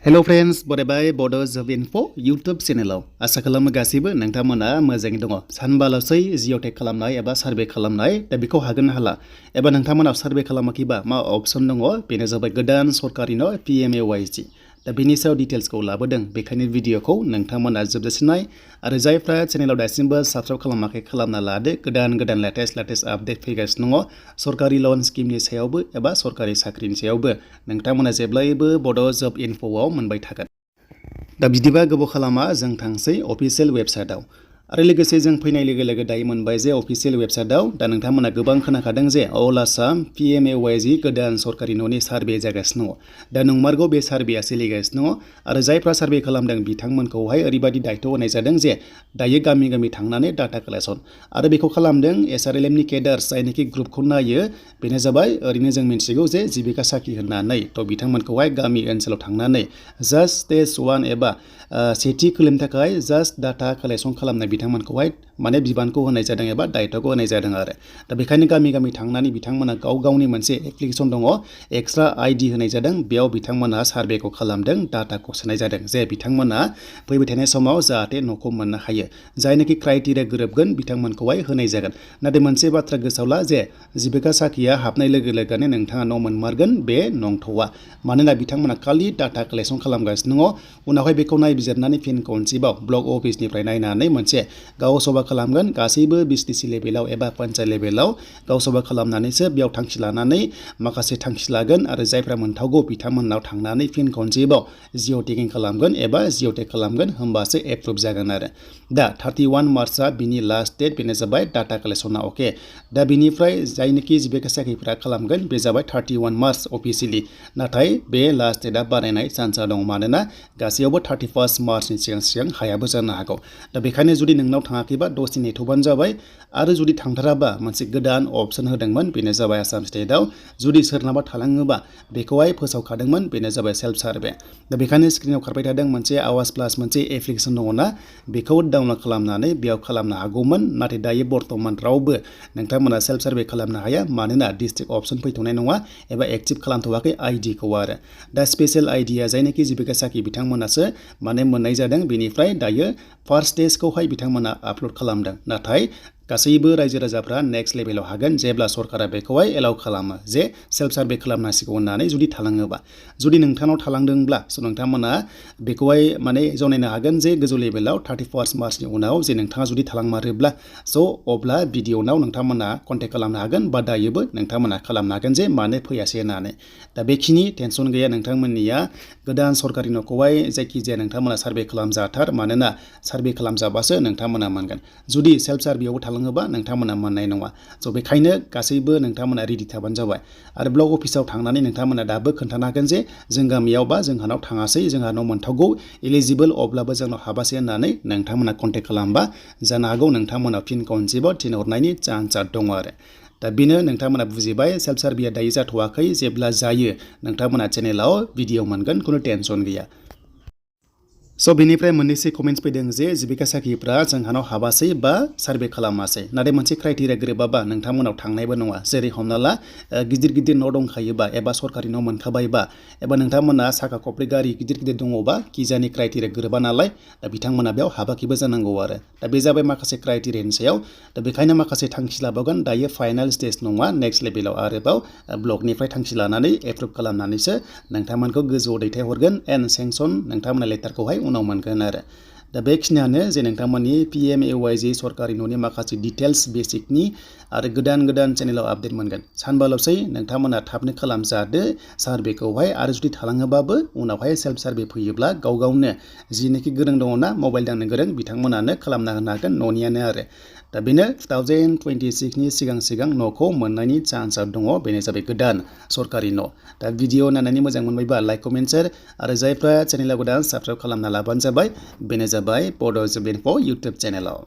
hello friends बरायबाय बड' जब enough' YouTube चेनेलाव आसा खालामो गासैबो नोंथांमोना मोजाङै दङ सानबाल'सै जिअ'टेक खालामनाय एबा सार्भे खालामनाय दा बेखौ हागोन ना हाला एबा नोंथांमोना सार्भे खालामाखैबा मा अपसन दङ बेनो जाबाय गोदान सरकारिनो PMAYG दा बेनि सायाव डिटेल्सखौ लाबोदों बेखायनो भिडिअखौ नोंथांमोना जोबजासिम नाय आरो जायफ्रा चेनेलाव दासिमबो साबस्क्राइब खालामाखै खालामना लादो गोदान लेटेस्ट आपडेट फैगासिनो दङ सरकारि लन स्किमनि सायावबो एबा सरकारि साख्रिनि सायावबो नोंथांमोना जेब्लायबो बड' जब इनफ'आव मोनबाय थागोन दा बिदिबा गोबाव खालामा जों थांसै अफिसियेल वेबसाइटआव आरो लोगोसे जों फैनाय लोगो लोगो दायो मोनबाय जे अफिसियेल वेबसाइटआव दा नोंथांमोना गोबां खोनाखादों जे अल आसाम PMAYG गोदान सरकारि न'नि सार्भे जागासिनो दङ दा नंमारगौ बे सार्भेया सोलिगासिनो दङ आरो जायफ्रा सार्भे खालामदों बिथांमोनखौहाय ओरैबायदि दायथ' होनाय जादों जे दायो गामि थांनानै डाटा कालेक्सन आरो बेखौ खालामदों SRLMनि केडार्स जायनोखि ग्रुपखौ नायो बेनो जाबाय ओरैनो जों मिन्थिगौ जे जिबिका साखि होननानै थ' बिथांमोनखौहाय गामि ओनसोलाव थांनानै जास्ट स्टेज 1 एबा सेथि खोलोमनि थाखाय जास्ट डाटा कालेक्सन खालामनाय बिथांमोनखौहाय माने बिबानखौ होनाय जादों एबा दायित्वखौ होनाय जादों आरो दा बेखायनो गामि थांनानै बिथांमोना गावनि मोनसे एप्लिकेसन दङ एक्सट्रा ID होनाय जादों बेयाव बिथांमोना सार्भेखौ खालामदों डाटाखौ सोनाय जादों जे बिथांमोना फैबाय थानाय समाव जाहाथे न'खौ मोननो हायो जायनोखि क्राइटेरिया गोरोबगोन बिथांमोनखौहाय होनाय जागोन नाथाय मोनसे बाथ्रा गोसोआव ला जे जिबिका साखिया हाबनाय लोगो लोगोनो नोंथाङा न' मोनमारगोन बे नंथ'वा मानोना बिथांमोना खालि डाटा कालेक्सन खालामगासिनो दङ उनावहाय बेखौ नायबिजिरनानै फिन खनसेबाव ब्लक अफिसनिफ्राय नायनानै मोनसे गावसभा खालामगोन गासैबो BCTC लेभेलाव एबा पन्चायत लेभेलाव गावसभा खालामनानैसो बेयाव थांखि लानानै माखासे थांखि लागोन आरो जायफ्रा मोनथावगौ बिथांमोननाव थांनानै फिन खनसेबाव जिअ'टेकिं खालामगोन एबा जिअ'टेक खालामगोन होमबासो एप्रुभ जागोन आरो दा 31 मार्चआ बिनि लास्ट डेट बेनो जाबाय डाटा कालेक्सना अके दा बिनिफ्राय जायनोखि जिबिका साखिफोरा खालामगोन बे जाबाय 31 मार्च अफिसियेलि नाथाय बे लास्ट डेटआ बारायनाय चान्सआ दं मानोना गासैयावबो 31 मार्चनि सिगां हायाबो जानो हागौ दा बेखायनो जुदि नोंनाव थाङाखैबा दसे नेथ'बानो जाबाय आरो जुदि थांथाराबा मोनसे गोदान अपसन होदोंमोन बेनो जाबाय आसाम स्टेटआव जुदि सोरनाबा थालाङोबा बेखौहाय फोसावखादोंमोन बेनो जाबाय सेल्फ सार्भे दा बेखायनो स्क्रिनाव खारबाय थादों मोनसे आवाज प्लास मोनसे एप्लिकेसन दङना बेखौ डाउनलड खालामनानै बेयाव खालामनो हागौमोन नाथाय दायो बर्तमान रावबो नोंथांमोना सेल्फ सार्भे खालामनो हाया मानोना डिस्ट्रिक्ट अपसन फैथ'नाय नङा एबा एक्टिभ खालामथ'वाखै आइडिखौ आरो दा स्पेशेल आइडिया जायनोखि जिबिका साखि बिथांमोनासो माने मोननाय जादों बेनिफ्राय दायो फार्स्ट स्टेजखौहाय बिथांमोना आपल'ड खालामदों नाथाय गासैबो रायजो राजाफ्रा नेक्स्ट लेभेलाव हागोन जेब्ला सरकारा बेखौहाय एलाउ खालामो जे सेल्फ सार्भे खालामनांसिगौ होननानै जुदि थालाङोबा जुदि नोंथांनाव थालांदोंब्ला नोंथांमोना बेखौहाय माने जनायनो हागोन जे गोजौ लेभेलाव 31 मार्चनि उनाव जे नोंथाङा जुदि थालांमारोब्ला अब्ला भिडिअ'नाव नोंथांमोना कन्टेक्ट खालामनो हागोन बा दायोबो नोंथांमोना खालामनो हागोन जे मानो फैयासै होननानै दा बेखिनि टेनसन गैया नोंथांमोननिया गोदान सरकारि न'खौहाय जायखिजाया नोंथांमोना सार्भे खालामजाथार मानोना सार्भे खालामजाबासो नोंथांमोना मोनगोन जुदि सेल्फ सार्भेयावबो थालाङोबा नोंथांमोना मोननाय नङा बेखायनो गासैबो नोंथांमोना रेडि थाबानो जाबाय आरो ब्लक अफिसाव थांनानै नोंथांमोना दाबो खोन्थानो हागोन जे जों गामियाव बा जोंहानाव थाङासै जोंहा न' मोनथावगौ एलिजिबोल अब्लाबो जोंनाव हाबासै होननानै नोंथांमोना कन्टेक्ट खालामबा जानो हागौ नोंथांमोनाव फिन खनसेबाव थिनहरनायनि चान्सआ दङ आरो दा बेनो नोंथांमोना बुजिबाय सेल्फ सार्भेया दायो जाथ'वाखै जेब्ला जायो नोंथांमोना चेनेलाव भिडिअ मोनगोन खुनु टेनसन गैया बेनिफ्राय मोननैसो कमेन्ट्स फैदों जे जिबिका साखिफ्रा जोंहानाव हाबासै बा सार्भे खालामासै नाथाय मोनसे क्राइटेरिया गोरोबाबा नोंथांमोनाव थांनायबो नङा जेरै हमना ला गिदिर न' दंखायोबा एबा सरकारि न' मोनखाबायबा एबा नोंथांमोना साखा खब्रै गारि गिदिर दङबा किजानि क्राइटेरिया गोरोबा नालाय दा बिथांमोना बेयाव हाबाखैबो जानांगौ आरो दा बे जाबाय माखासे क्राइटेरियानि सायाव दा बेखायनो माखासे थांखि लाबावगोन दायो फाइनाल स्टेज नङा नेक्स्ट लेभेलाव आरोबाव ब्लकनिफ्राय थांखि लानानै एप्रुभ खालामनानैसो नोंथांमोनखौ गोजौआव दैथायहरगोन एन्ड सेंसन नोंथांमोना लेटारखौहाय उनाव मोनगोन आरो दा बेखिनियानो जे नोंथांमोननि PMAYG सरकारि न'नि माखासे डिटेल्स बेसिकनि आरो गोदान चेनेलाव आपडेट मोनगोन सानबाल'सै नोंथांमोना थाबनो खालामजादो सार्भेखौहाय आरो जुदि थालाङोबाबो उनावहाय सेल्फ सार्भे फैयोब्ला गावनो जिनोखि गोरों दङना मबाइल दांनो गोरों बिथांमोनानो खालामना होनो हागोन न'नियानो आरो दा बेनो 2026नि सिगां न'खौ मोननायनि चान्सआ दङ बेनो जाबाय गोदान सरकारि न' दा भिडिअ नायनानै मोजां मोनबायबा लाइक कमेन्ट शेयार आरो जायफ्रा चेनेलाव गोदान साबस्क्राइब खालामना लाबानो जाबाय बेनो जाबाय बड' जब इनफ' इउटुब चेनेलाव